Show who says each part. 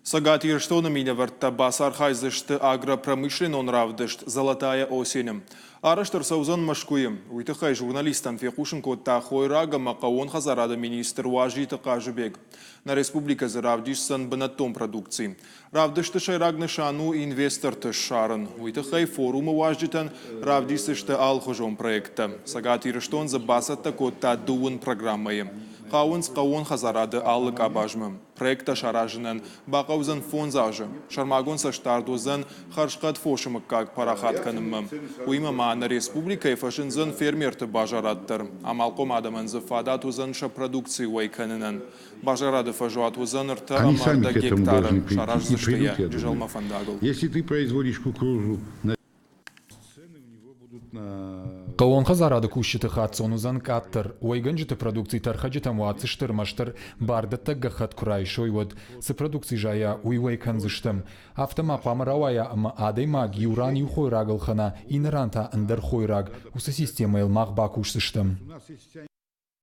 Speaker 1: Цӕгат Ирыстоны минӕвӕрттӕ бацархайдзысты агропромышленнон равдыст «Золотая осень»-ы. Арӕзт ӕрцӕудзӕн Мӕскуыйы. Уый тыххӕй журналисттӕн фехъусын кодта хойраг ӕмӕ хъӕууон хӕдзарады министр Уазиты Хъазыбег. Нӕ республикӕ дзы равдисдзӕн бынӕттон продукци. Равдысты сӕйраг нысан у инвесторты ссарын. Уый тыххӕй форумы уазджытӕн равдисдзысты алыхуызон проекттӕ. Цӕгат Ирыстон дзы бацӕттӕ кодта дыууын программӕйы. Хауынц хъӕууон хӕдзарады алы къабазмӕ. Проекттӕ саразынӕн бахъӕудзӕн фондз азы. Сӕрмагонд цӕстдард уыдзӕн хӕрзхъӕд фосы мыггаг парахат кӕнынмӕ. Уыимӕ ма нӕ республикӕйы фӕзындзӕн фермерты базарад дӕр. Амалхъом адӕмӕн дзы фадат уыдзӕн сӕ продукци уӕй кӕнынӕн. Базарады фӕзуат уыдзӕн ӕртӕ
Speaker 2: Они
Speaker 1: ӕмӕ
Speaker 2: сами
Speaker 1: ӕрдӕг
Speaker 2: к этому
Speaker 1: гектары.
Speaker 2: должны прийти и
Speaker 1: Сараздзысты
Speaker 2: придут,
Speaker 1: йӕ
Speaker 2: я думаю.
Speaker 1: Джызӕлмӕ фӕндагыл.
Speaker 2: Если ты производишь кукурузу на
Speaker 3: Хъӕууон хӕдзарады кусджыты хаццон уыдзӕн къаддӕр. Уӕйгӕнджыты продукци тӕрхӕджытӕм уадздзысты ӕрмӕстдӕр бардӕттӕг гӕххӕтт куы райсой, уӕд. Цы продукци зайа, уый уӕй кӕндзыстӕм. Афтӕ ма хъуамӕ рауайа ӕмӕ адӕймаг иу ран иу хойраг ӕлхӕна, иннӕ ран та ӕндӕр хойраг. Уыцы системӕйыл мах бакусдзыстӕм.